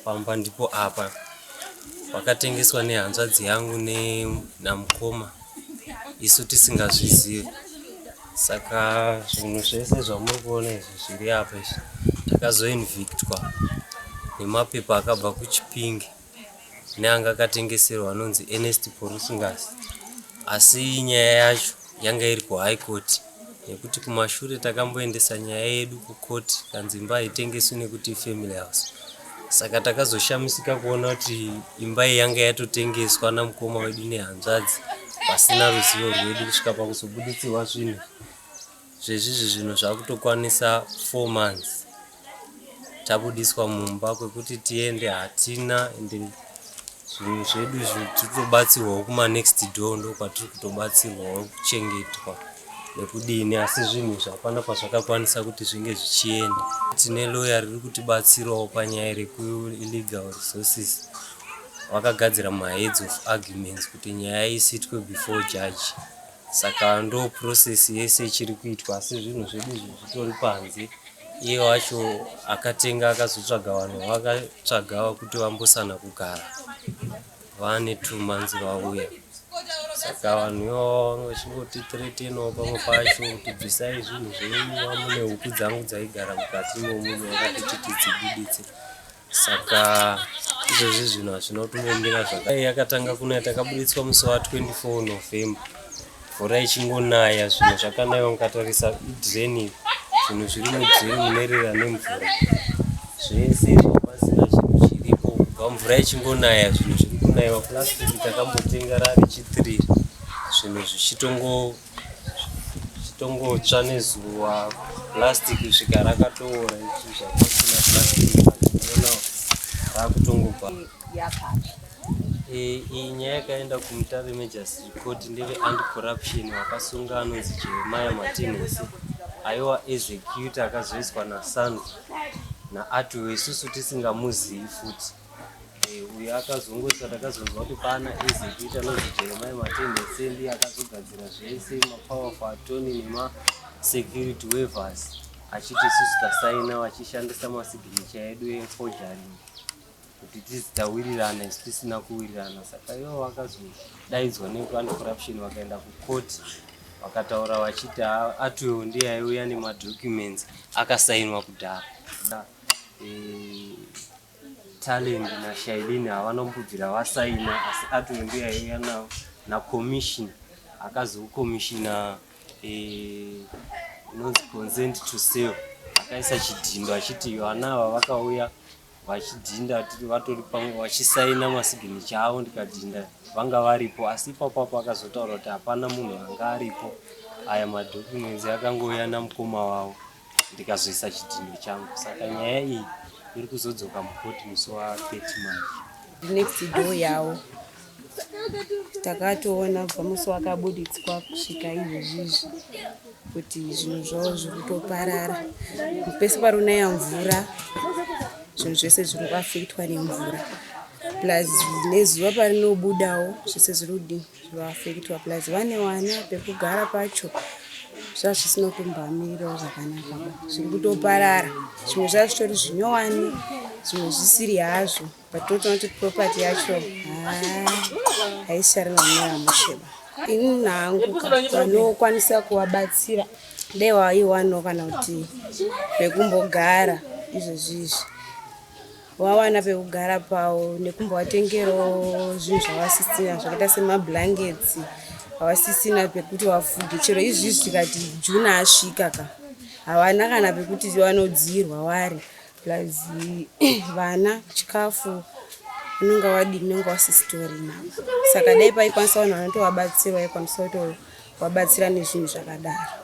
Pamba ndipo apa pakatengeswa nehanzvadzi yangu namukoma isu tisingazvizive. Saka zvinhu zvese zvamuri kuona izvi zviri apa izvi takazoinvictwa nemapepa akabva kuChipinge neanga akatengeserwa anonzi Ernest Porusingas. Asi nyaya yacho yanga iri kuHigh Court nekuti kumashure takamboendesa nyaya yedu kucourt kanzi imba haitengeswi nekuti ifamily house. Saka takazoshamisika kuona kuti imba iyi yanga yatotengeswa namukoma wedu nehanzvadzi pasina ruzivo rwedu kusvika pakuzobuditsirwa zvinhu zvezvizvi zvinhu zvakutokwanisa 4 months tabudiswa mumba kwekuti tiende hatina ende zvinhu zvedu izvi tiri kutobatsirwawo kumanext door ndokwatiri kutobatsirwawo kuchengetwa nekudini asi zvinhu izvi hapana pazvakakwanisa kuti zvinge zvichienda. Tine lawyer riri kutibatsirawo panyaya rekuillegal resources vakagadzira maheads of arguments kuti nyaya isitwe before judge saka ndo process yese ichiri kuitwa asi zvinhu zvedu izvi zvitori panze iye wacho akatenga akazotsvaga vanhu vakatsvaga kuti vambosana kugara vane 2 months vauya. Saka vanhu ivavo vanga vachingotithreatenawo pamwe pacho kuti bvisai zvinhu zvenyu vamune huku dzangu dzaigara mukati imomo vakatoti tidzibuditse. Saka izvozvi zvinhu hazvina kutombomira zvakanaka. Yakatanga kunaya takabuditswa musi wa24 November mvura ichingonaya zvinhu zvakanaiwa mukatarisa idrain zvinhu zviri mudrain munoerera nemvura zvese zvapasina chinhu chiripo kubva mvura ichingonaya zvinhu zviri kunaiwa purasitiki takambotenga rari chi3 zvinhu zvichitongotsva nezuva purasitiki kusvika rakatoora izvi zvapasina purasitiki ona rakutongobva. Yakapi? Iyi nyaya yakaenda kuMutare Magistrate Court ndeve anti-corruption vakasunga anonzi Jeremiah Martinez aiwa executor akazoiswa naSandra naAtwell isusu tisingamuzivi futi. Uyo akazongoiswa takazonzwa kuti pana executor anonzi Jeremiah Martinez ndiye akazogadzira zvese mapower of attorney nemasecurity waivers achiti isusu tasaina vachishandisa masignature edu eforgery kuti tizi tawirirana isu tisina kuwirirana. Saka ivo vakazodaidzwa neanti-corruption vakaenda kukoti vakataura vachiti Atwell ndiye aiuya nemadocuments akasainwa kudhara. Talent naShailini havana kumbobvira vasaina asi Atwell ndiye aiuya nawo nacommission akazokomishina inonzi consent to sell akaisa chidhindo achiti vana ava vakauya vachidhinda vatori pamwe vachisaina masignature avo ndikadhinda vanga varipo. Asi ipapo apo akazotaura kuti hapana munhu anga aripo, aya madocuments akangouya namukoma wavo ndikazoisa chidhindo changu. Saka nyaya iyi iri kuzodzoka mukoti musi wa30 March. Next door yavo takatoona kubva musi wakabuditswa kusvika izvezvizvi kuti zvinhu zvavo zviri kutoparara. Pese parinaya mvura zvinhu zvese zviri kuaffectwa nemvura, plus nezuva parinobudawo zvese zviri kudini, zvinoaffectwa, plus vane vana pekugara pacho zvava zvisina kutombomirirawo zvakanaka ba, zviri kutoparara. Zvimwe zvava zvitori zvinyowani, zvimwe zvisiri hazvo, but totoona kuti property yacho haisisarina kumira mushe ba. Ini hangu vanokwanisa kuvabatsira dai waiwanawo kana kuti pekumbogara izvezvizvi wawana pekugara pavo nekumbovatengerawo zvinhu zvavasisina zvakaita semablankets, havasisina pekuti vafuge. Chero izvizvi tikati June asvika ka, havana kana pekuti vanodziyirwa vari, plus vana chikafu unonga wadini, unonga wasisitorina. Saka dai paikwanisa vanhu vanotovabatsira vaikwanisa kutovabatsira nezvinhu zvakadaro.